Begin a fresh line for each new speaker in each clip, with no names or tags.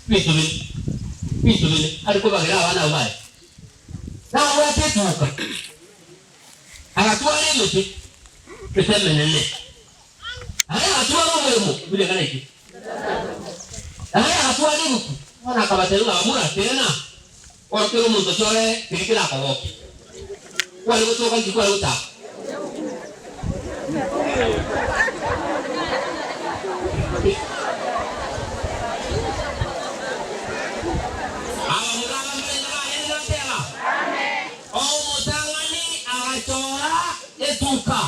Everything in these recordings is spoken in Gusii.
Ebinto binde, ebinto binde are kobagera abana abwo baye. Nabwate etuka, agatwara emete, emete emenene, aye agatwara omoremo buna eng'ana eke, aye agatwara ebuku, bono akabatebia ng'a bamura tenena, bono kera omonto ochore keria kerakogokia. Kware gotoka inki kware gotaka? Abamura aba mbarenge baye nigateba, Omotang'ani agachora etuka,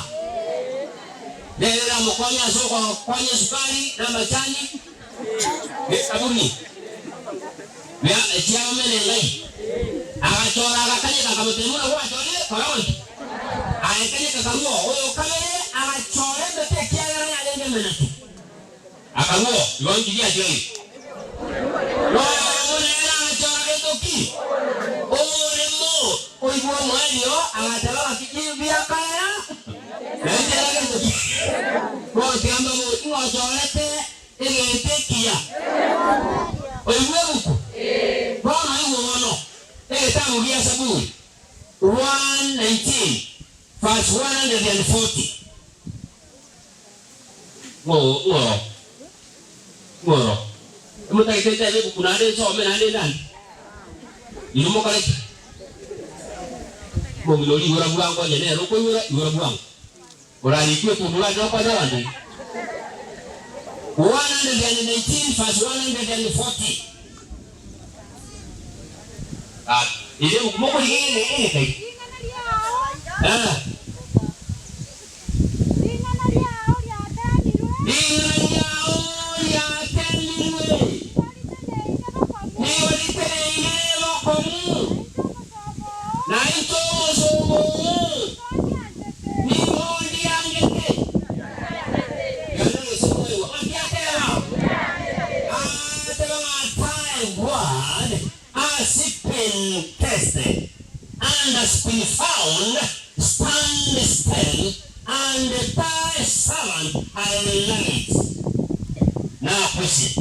nere eramokonye ase ogokonya esukari na amachani ne esabuni bia echiamene engai. Agachora agakanyeka akamotebia, Buna gwachorire, kora goika. Agakanyeka akarua oo. Oyo o kabere agachora emete ekiagera yarenge emenetu. Akarua oo. Igo inki giatigaire? Noyo oyomo nere agachora gento ki? Omoremo. Oigwa omoerio agateba gaki biakaera, naende tera gento ki? Bono tiga mbaborie, ing'o ochorete egento ekiya? Oigwe ebuku? Bono igwa bono egetabu gia Saburi 119 verse 140. Ng'o ng'oro? Ng'oro? Emotagete ntebe ebuku naende nsome naende ndande? Inwe mokore ki? Omong'ina oria igora bwango onye nere okoigora, igora bwango. Orarikwe ekundu gaki nokonya abanto iga. 119 verse 140. Gaki, ere ebuku mokorigia egene egeka iga.
Ring'ana riao
Eh.
Ring'ana riao riatemirwe.
Ring'ana riao riatemirwe.
Nigo riteneine bokong'u.
Nigo riteneine bokong'u.
Na inche omosomba oo.
Na inche omosomba oo.
Nigo ndianchete.
Nigo ndiangete. Genda gose moigwe. Ng'aki ateba? Ateba ng'a thy word has been tested and has been found, stand still, and thy servant I love it. Now question,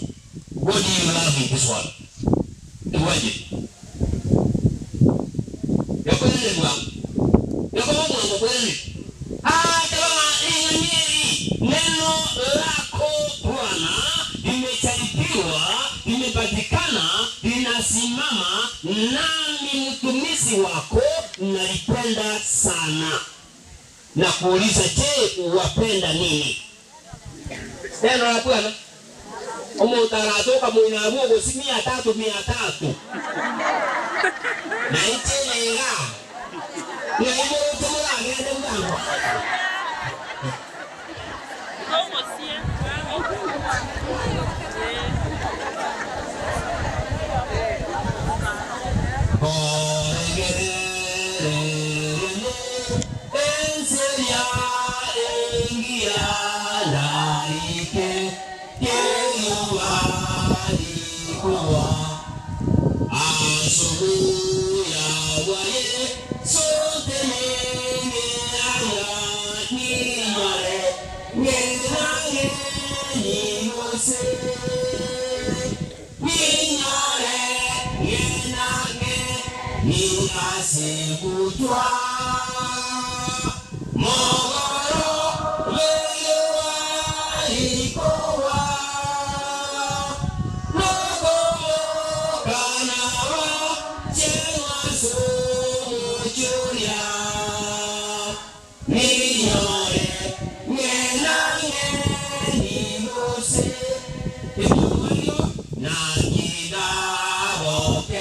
what do you love in this world? Tibwancheti. Yakoiraneria bwango, yakoba omwango okoiraneria, agateba ng'a ring'ana eri neno lako Bwana, limejaribiwa, limepatikana, linasimama, nami mtumishi wako nalipenda sana. Na kuuliza, Je, wapenda nini? Neno la Bwana. Omonto aratoka moino abwo ogosi mia tatu mia tatu, na inche niga ng'ai moroche moragende bwango? Koregereria ense eria engiya narike keriuba rikogwa as'obuya bwa Yeso ntenene aya ninyore ng'enang'e nigose Ninyore ng'enang'e ning'ase gutwa mogoro bw'eriuba rikogwa, nokomoka nabache ng'as'omochie oria. Ninyore ng'enang'e nigose etumanio, naki ndagokeke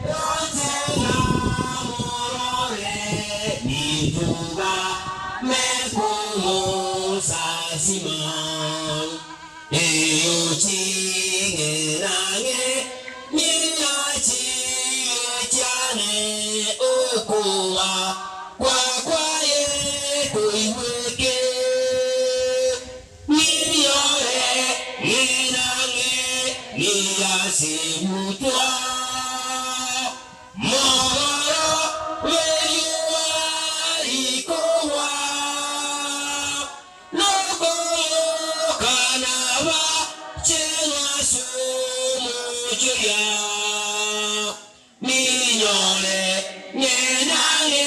roche namorore, nitugame komosasima. Erio ching'enang'e ning'achire chiane okoa kwakwaye koigweke. Ninyore ng'enang'e niyasegutwa Mogoro bw'eriuba rikogwa. Ogochia ninyore ng'enang'e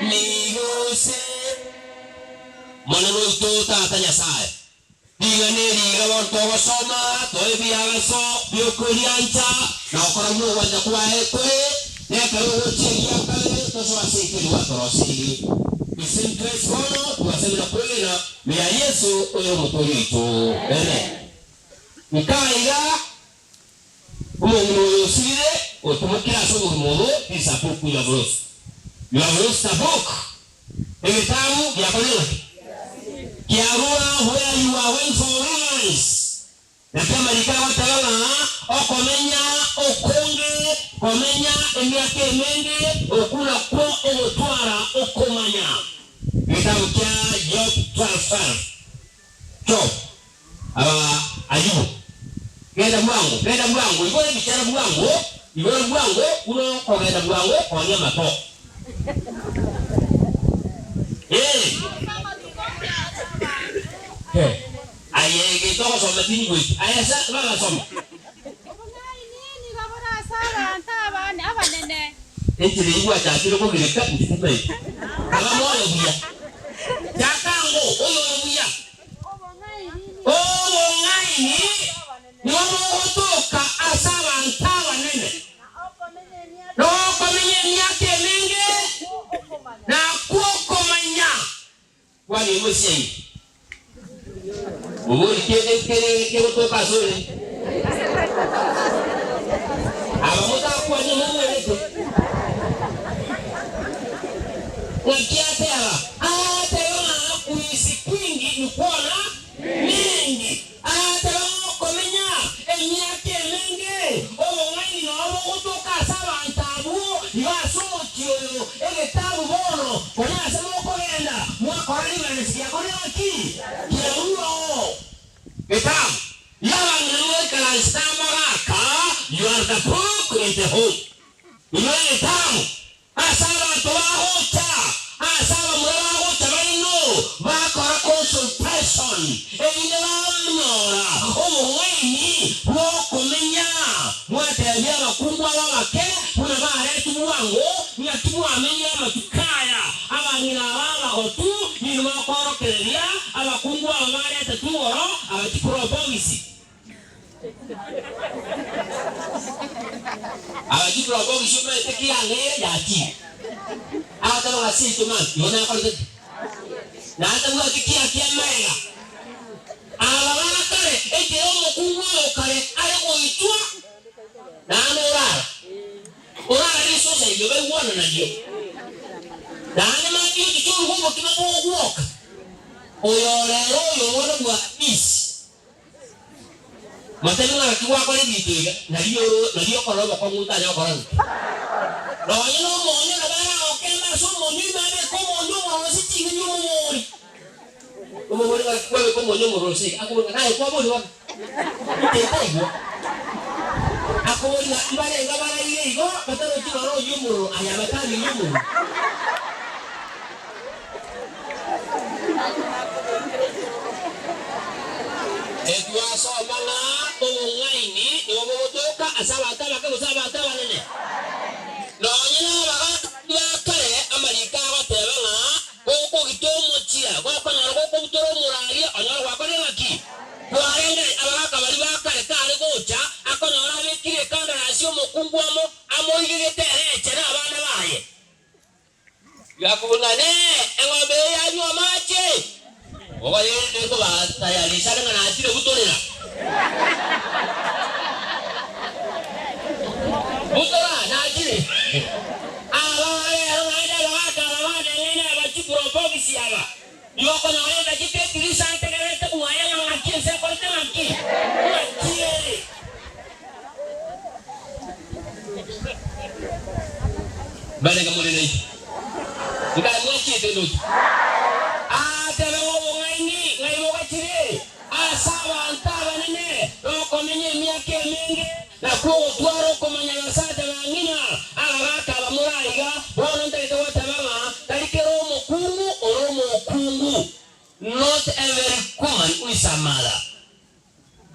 nigose. Monene oito Tata Nyasae, ring'ana eri iga bono togosoma, toe ebiagaso bi'okoriancha na gokora buna ogwancha kwaye kore, na ekero ogochia eria kare tosoe ase enka eria gwatoroseirie. Ase intwe bono twasemire kwegena ime ya Yeso oyore Omotoori oito. Amen. Nkaiga omong'ina oyo osirire otimokire ase obogima obo, this a book you have lost. You have lost a book. Egetabu giakorire gaki? Kiarua where you are going for reference. Naki amariko agoteba ng'a okomenya okonge, komenya emiaka emenge, okwo nakwo ogotwara okomanya. Egetabu kia Job 12:12. Job, aba Ayubu, genda bwango, genda bwango, igora ebichera bwango, igora bwango buna okogenda bwango koonia amato. Ee. Aye egento ogosoma tinyigweti. Aye ase bagasoma.
Obong'aini nigo bore ase abanto abanene.
Enchera eyio gwachakire kogireka inche timaeti. Kaba moyo buya. Chaka ango oyore buya. Obong'aini nigo bogotoka ase abanto abanene, na okomenya emiaka emenge nakwo okomanya. Kwana emosi yaino. Mobori kende nkere kegotoka asore. Aba motakwanie momwerete. Naki ateba? Agateba ng'a kuishi kwingi nikwona mingi. Agateba ng'a okomenya emiaka emenge, obong'aini noro bogotoka ase abanto abwo iga ase omochie oyo egetabu bono, konya ase mokogenda mwakora ring'ana riakore gaki kiarure oo. Getabu y'abang'ina moikaransete amagaka, you are the book in the home. Inwe egetabu Ase abanto bagocha, ase abamura bagocha baino, bakora consultation, erinde banyora obong'aini bw'okomenya. Mwatebia abakungu aba abake buna baretwe bwango, ng'aki mwamenyire amatuko aya. Abang'ina aba abagotu nigo bakoorokereria abakungu aba baretetwe igoro abachikura obogisi. Agachikora obogisi omanyete ki yang'eire yachire. Agateba ng'a seito mambia igo nakorete ki? Naende tabwati kiya kia magega. Aba ba kare ekero omokungu oyo kare are goitwa naende orara, orara risosa erio baigwana nario. Naende mambia ochiche oruge obokima bw'ogwoka. Oyo rero oyo bono bwa peace. Motebie ng'a naki gwakora ebinto iga, nario nario okorora obokong'u otanya gokora ng'a. Nonye nomonyo nabo aragokembe ase omonyo ime abeke omonyo omororo ase ching'eni omobori. Omobori ng'a naki kwabeka omonyo omororo ase iga, akobori ng'a naye kwabori bono? Inche ntaigwa. Akobori ng'a mbarenge abaraire igo batarochi noro oyio omororo, aye abatari oyio omororo. Etwasoma ng'a obong'aini nigo bogotoka ase abanto abake gose abanto abanene. Nonye nabagaaka baria ba kare amariko agoteba ng'a gokogita omochia, gokonyora gokobutora omoraria, onyore gwakorire ng'aki? Kwarengire abagaaka baria ba kare kare gocha, akonyora abekire ekandarasi omokungu amo amoigegete ere echere abana baye. Yakobuna, Nee, eng'ombe eye yanywa amache. Okoyerende nkobatayarisane ng'a nachire butorera. Butora, nachire. Aba rero naende abagaka aba bandeng'aine aba chipropogisi aba, nigo okonyora edakika etirisa ntegererete bwaye ng'a ng'aki ense ekorete ng'aki, ng'aki ere. Barenge more naintwe, nkamwachiete ndoche. Aatebe ng'a obong'aini ng'ai bogachire ase abanto abanene, na okomenya emiaka emenge, na kw'ogotwara okomanya basacha ba ng'ina. Abagaaka aba more aiga, bono ntagete goteba ng'a tari kera omokungu ore omokungu, not every woman who is a mother.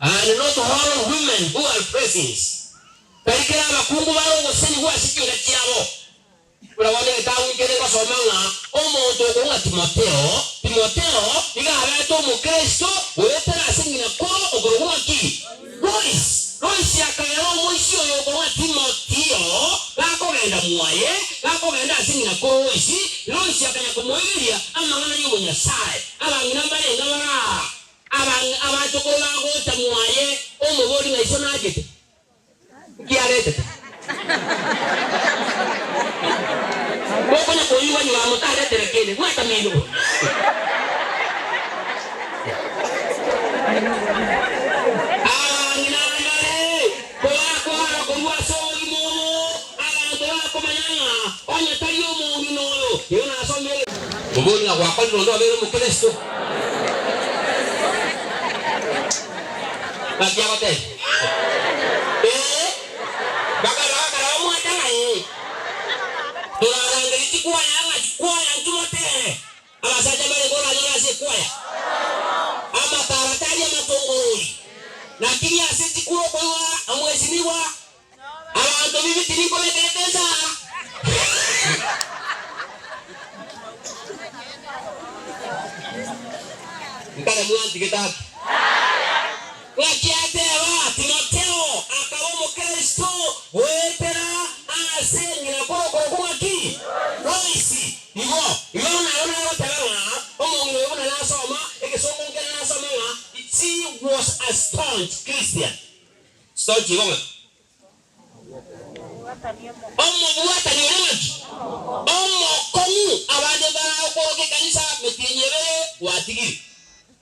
And not all women who are present. Tari kera abakungu bare ogosenigwa ase chiira chiabo. Buna bono egetabu nkere ngosoma ng'a omonto okong'a Timotheo, Timotheo nigo abeete Omokristo goetera ase ng'ina koro okorokwa ng'a ki? Lois. Lois akagera omoisia oyo okong'a Timotheo gakogenda mwaye, gakogenda ase ng'ina koro Lois, Lois akanya komoigeria amang'ana y'obonyasae. Abang'ina mbarenge baraa abachokoro bagocha mwaye omobori ng'a iso nachete. Nki aretete? Mokonya koigwa nyuma motaretere kende, mwatamino. Abang'ina mbare kobakwara korwa ase obogima obo, abanto bakomanya ng'a onye tari omong'ina oyo, igo nasomire. Mobori ng'a gwakorire onde obeire Omokristo. Naki agoteba? Ee, bakaba bakara bamwate ng'a ee. Torarangerie chikwaya ng'a chikwaya ntimotere. Abasacha mbare koranyore ase ekwaya amatara tari amatongorori. Lakini ase chikura okoigwa omwesimigwa Abanto bibi tibikobekerete ensara. Nkare mwantigete ake. Ng'aki ateba, Timotheo akaba Omokristo goetera ase ng'ina korokoro ng'aki? Loisi. Igo, igo naro nagoteba ng'a omong'ina oyo buna nasoma egesongo nkere nasoma ng'a she was a staunch Christian. Staunch igo ng'aki? Omobwatani oria ng'aki? Omokong'u. Abande mbaraokoroka ekanisa metienyi ebere gwatigire.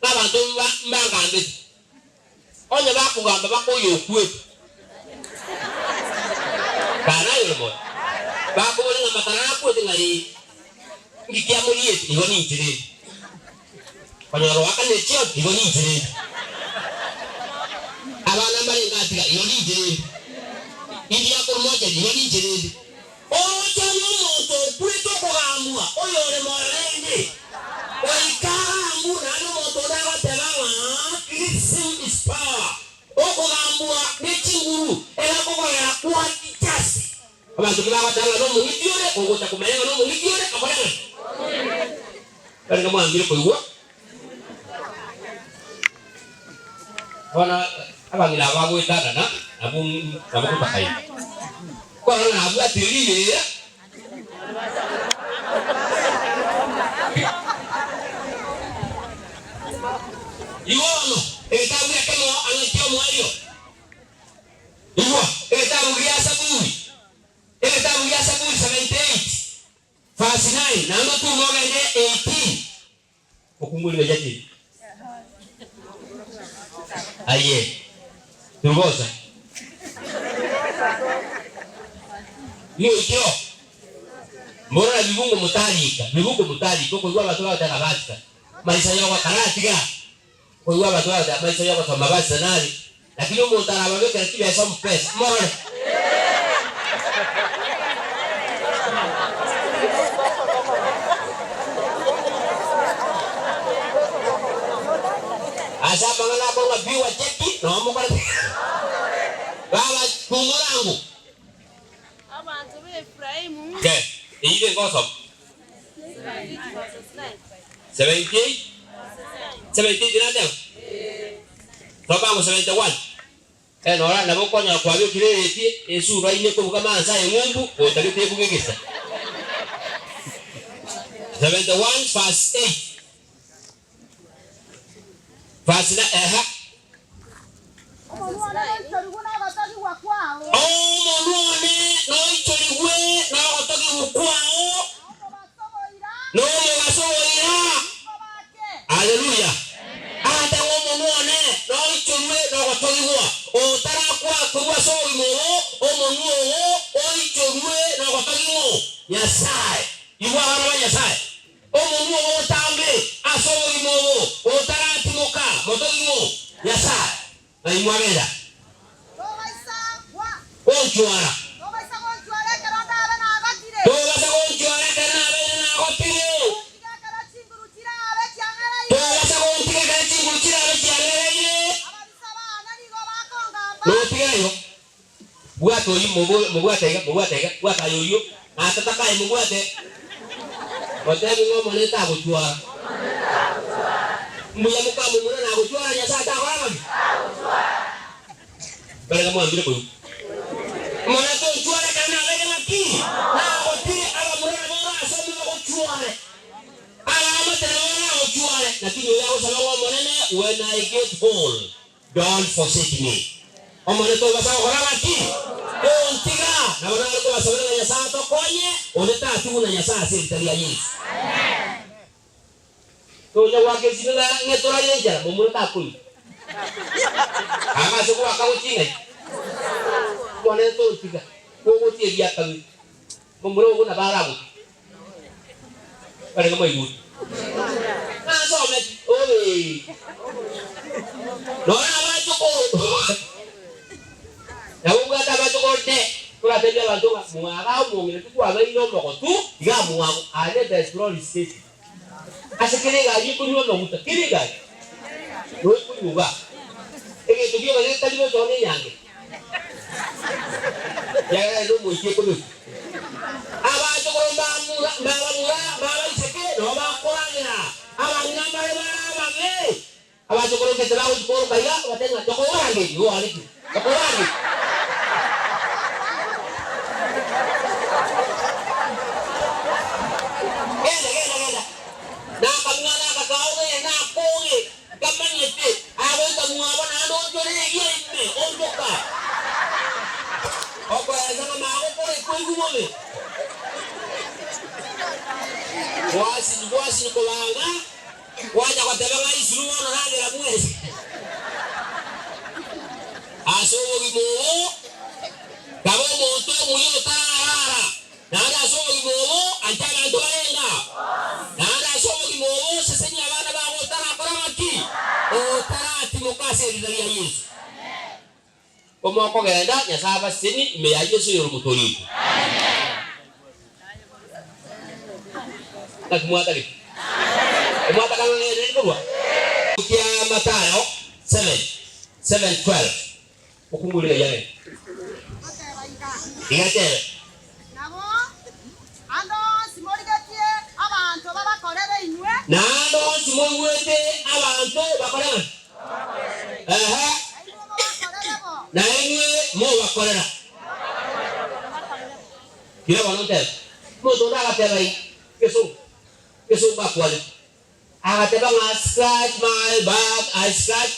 Abanto mbagambete. Onye bakogamba bakoyia okwete. Kana aye ore moyo. Bakobora ng'a makara nakwete ng'a ee. Nki kiamoriete? Igo ninche rende. Konyora oakanire chionsi, igo ninche rende. Abana mbarenge atiga, igo ninche rende. India korwa mochari, igo ninche rende. Oroche oyo omonto okwete okogambwa, oyore moyo rende, goika agambwe, naende omonto onde agoteba ng'a criticism is power, okogambwa ne chinguru, egakogogera kwa chasi. Abanto tibagoteba ng'a nomong'iti ore, ogocha komanya ng'a nomong'iti ore, akore ng'a? Barenge mwangire koigwa. Bono abang'ina aba bagoetanana nabwo nabo gotakaina. Korora ng'a nabwatire riberera. Igo bono, egetabu ekemo ang'e ki'omoerio. Igwa, egetabu gia Saburi, egetabu gia Saburi 78 verse 9, naende otume ogende 18. Okung'urire chachiri. Aye, turubosa. Nioikeo. Mborora bibungo motarika, bibungo motarika, okoigwa abanto bagoteba basika. Maisha yogokara tiga. Koigwa abanto bagoteba amaiso y'ogosoma basenari, lakini omonto arababekere chibesa omupesa, morore. Ase amang'ana akorwa pigwa cheki, noo mokorete baba kung'orangu.
Abanto b'Efraimu.
Ke, eyio ngosoma. 78, 78 nateba? Tobango 71. Eh, nora nabo okonyora kwabekire ereti esura ime kobuga amansa aye ng'umbu gotagete ebuge gesa. 71 verse 8. Verse na eha.
Omonwa one noichorigwe nogotogigwa kwao.
Omonwa one noichorigwe nogotogigwa kwao.
Na omobaso oira.
Na omobaso oira.
Ninkobake.
Haleluya! Ata ng'a omonwa one noichorwe nogotogigwa, otarakwa korwa ase obogima obo, omonwa oo oichorwe nogotogigwa. Nyasae, igwa abana ba Nyasae. Omonwa obo otambe ase obogima obo otaratimoka motogigwe Nyasae, na imwe abera gonchwara. Tobaisa gonchwara ekero nabeire nagotire. Tobaisa gontiga ekero chinguru chirabe chiang'ereire. Notiga igo. Bwata oyio mobwate iga, mobwate iga, bwata aye oyio, na atataka aye mobwate. Motebie ng'a Omonene tagochwara. Mbuya mokamomura nagochwara Nyasae takora bobe? Barega mwambire koigwa. Omonene tonchwara ekero nabeire ng'aki? Nagotire abamura nabo orasome bagochware. Abaamate nabo baragochware. Lakini oyo agosaba ng'a Omonene, when I get old, Don't forsake me. Omonene tobasa gokora gaki? Tontiga. Nabo nare kobasabera ng'a Nyasae atokonye, onde tatigwe na Nyasae ase erita ria Yeso. Tonya goaka esimi ng'a ng'e toraire enchera, momura takoigwa. Anga ase goaka gochia ing'ai? Omonene tontiga, kogochia eria kabere, momura ogo nabo aragotige. Barenge mwaigure. Nasometi, obe. Nonye nabachokoro. Nabo obwate abachokoro de. Toratebie abanto ng'a mwaga omong'ina tikwabeire omogotu, iga mwago aria epetroli station. Ase kera egari ekonywa amaguta, kera egari nonya ekonywa igaa. Egento gioka getari gocha ne enyange, ekiagera ere nomoika ekobekwa. Abachokoro mbamura, mbabamura, mbabaiseke, nabo bakoragera, abang'ina mbare bare ababe. Abachokoro gete bagochia kooroka iga, babatebie ng'a tokobarangeria, igo oarekire, tokobarangeria. Genda, genda, genda. Nakamwana aka kaoge, nakoge, nkamanyete, agoika mwabo naende onchore eria ime, onchoka. Okoeresa ng'a magokora ekoigwa bobe. Gwasinyu, gwasinyu kobanga. Gwancha goteba ng'a Isuru bono ragera mwensi ase obogima obo, kaba omonto omuya otararara, naende ase obogima obo anche abanto barenga, naende ase obogima obo sesenia abana bago otarakora ng'aki? Otaratimoka ase erira ria Yeso. Komokogenda, Nyasae abasesenie ime ya Yeso oyore Omotoori oito. Naki mwatagete? Omwataka ng'a ng'endereri korwa? Kia Mathayo 7, 7:12. Okungu riria riane.
Goteba iga.
Iga tebe.
Nabo ande onsi morigetie abanto babakorere inwe.
Na ande onsi moigwete abanto bakore ng'a? Ehe. Na inwe mobakorera. Kira bono ntebe. Omonto onde agateba iga, egesongo, egesongo akwanete. Agateba ng'a scratch my back, I scratch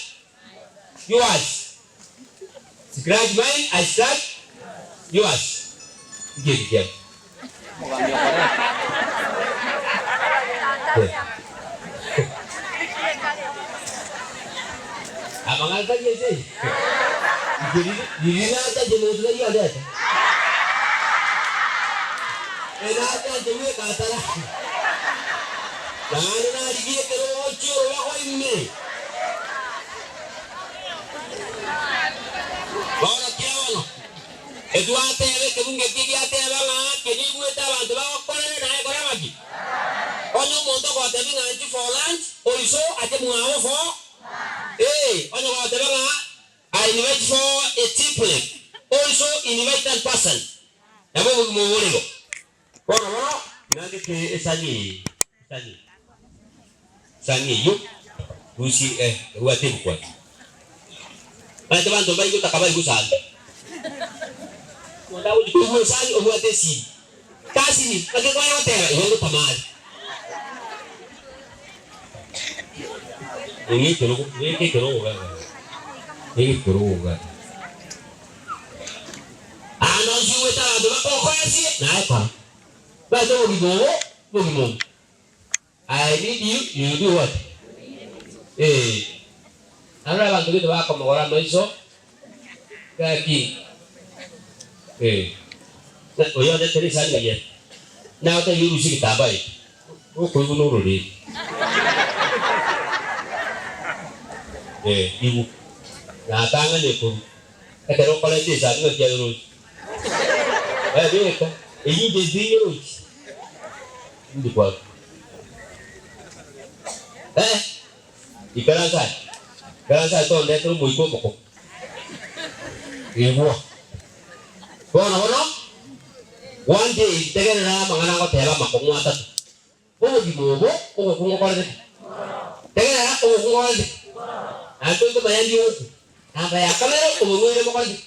yours. Scratch mine, I scratch yours. Inki eki kiabe? Amang'ana tari ense eye. Inche riri riri nacha inche monto tari ondete. Enacha inche bweka atara. Naende narigie ekero ogochia orobago ime. Bono kia bono. Etwateba ekebungo eke giateba ng'a kenyigwete abanto bagokorere naye kora ng'aki? Onye omonto ogotebia ng'a nchi for lunch, oiso ache mwabo for ee, onye ogoteba ng'a I invite for a tea plate, oiso invite that person. Nabo obogima obo bore igo. Bono bono tiga ngete esani eye, esani eye, esani eyio, rusie eh, ebwate ebikwati. Omanyete abanto mbaigotaka baigusane. Omonto agochia koigwa esani obwate esimi. Kasini, naki kware goteba? Igo ngotama are. Ege ekerogo, beka ekerogo iga iga. Beka ekerogo iga. Aande onsi oigwete abanto bakokoesie, naye kora. Omanyete obogima obo, obogima obo. I need you, you do what? Ee. Narora abanto gete bakomogora amaiso, gaki. Ee. Na oyo ondetere esani eye, nagotebia orusie egetambaa eke, okoigwa nororeri. Ee, igwa. Natang'ani ekorwa. Ekero okoreta esani ng'aki aye oroche? Eh, beka, eyio inche tinyerochi. Indi kwako. Eh, ikaransa aye. Ikaransa aye tondetere omoika omokong'u. Igwa. Bono bono, one day tegerera amang'ana ngoteba amakong'u atato. Obogima obo ogokwa ngokorete ki? Tegerera, ogokwa ngokorete ki? Naende tori komanya ndi ogokwa. Namba ya kabere, oborwaire mokorete ki?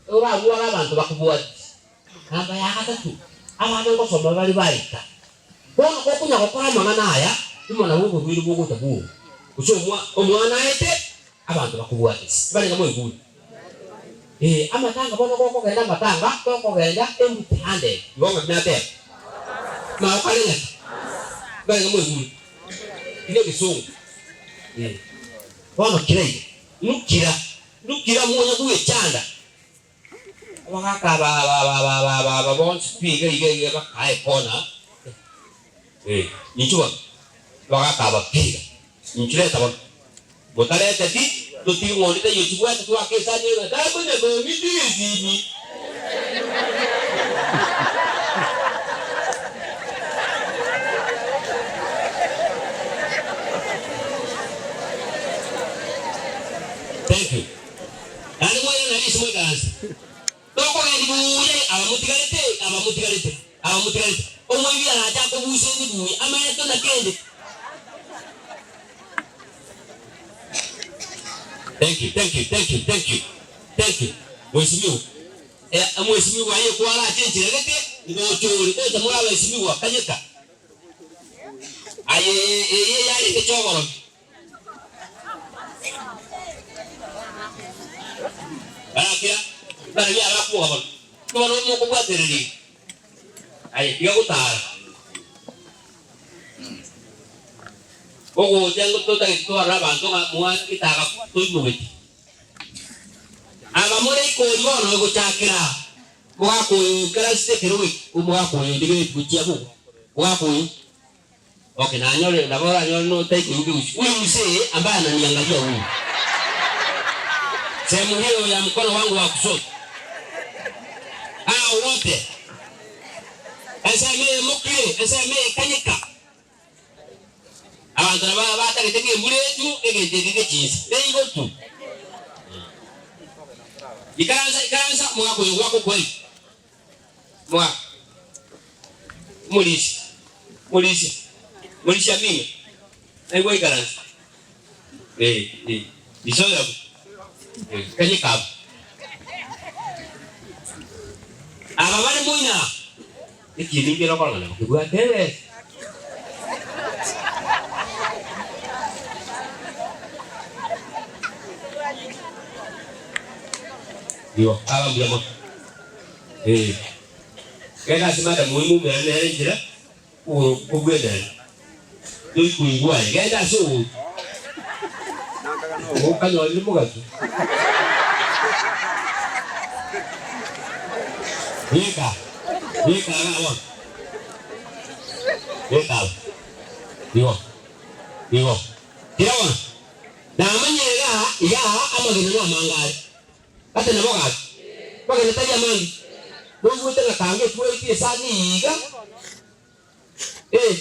Orarware abanto bakobwatie. Namba ya gatato, abana ngosoma bare baika. Bono gokonya gokora amang'ana aya, imo nabo oborwaire bogocha bwogo. Gose omwa omwana aete, abanto bakobwatie. Barenge moigure. Ee, amatanga bono gokogenda amatanga, tokogenda empty handed. Igo ng'aki nateba? Magokare ng'aki? Barenge moigure. Inde egesongo. Ee. Bono kira iga. Nukira, nukira monya bwechanda. Abagaka aba aba aba aba aba aba aba bonsi pi iga iga iga bakae kona eh inchuo bono abagaka aba pi iga inchuo reta bono motarete pi totige ng'ondi taiyo chibwate twake esani eye ng'a takonya kong'iti gesimi. Thank you. Naende mwairana ase moikaranse. Tokogendi buya abamotigarete, abamotigarete, abamotigarete. Omoibi arache akobusende buya, amaete na kende. Thank you, thank you, thank you, thank you, thank you. Mheshimiwa. Eh, mheshimiwa aye kwarache enchera gete, ngocha ore, gocha more abaheshimiwa, kanyeka. Aye eye yarenge chogoro. Barakira, barabwo abakuoga bono, bono mokobwatereria. Aye tiga gotara. Ogocha ngo totagete twarora abanto ng'a mwatigete agaku toimogeti. Aba more ikori bono gochakera mogaka oyo oikaransete ekerogo eke, omogaka oyo onde gete gochia bogo, mogaka oyo. Okay, nanyore nabo oranyore notaikoigwa kegusii. Huyu mzee ambaye ananiangalia huyu. Sehemu hiyo ya mkono wangu wa kushoto. Hao wote. Ensemo eye mokire, ensemo eye kanyeka. Abanto nabo batagete ng'a embura etu egento eke gechinsa. Neigo tu. Ikaransa ikaransa omogaka oyo gwaka okweri. Mwa, Omorisia, omorisia, omorisia amina, naigwa aikaranse. Eh, eh, isoera abwo. Eh, kanyeka abwo. Aba bare moina aa, ekieni nkere okorora nabo kebwate ebesa. Igo, aba mbuya mono. Ee, genda ase madam oino moumerane nere enchera kobwenere, tori koigwa aye, genda ase oyo okanyorire mogaso. Beka, beka iga bono, beka abwo, igo, igo, kira bono, namanyire iga iga amagena namange are. Ase nabo gaki, magena tari amange, noigwete ng'a kanga etuaiti esani iga, eh.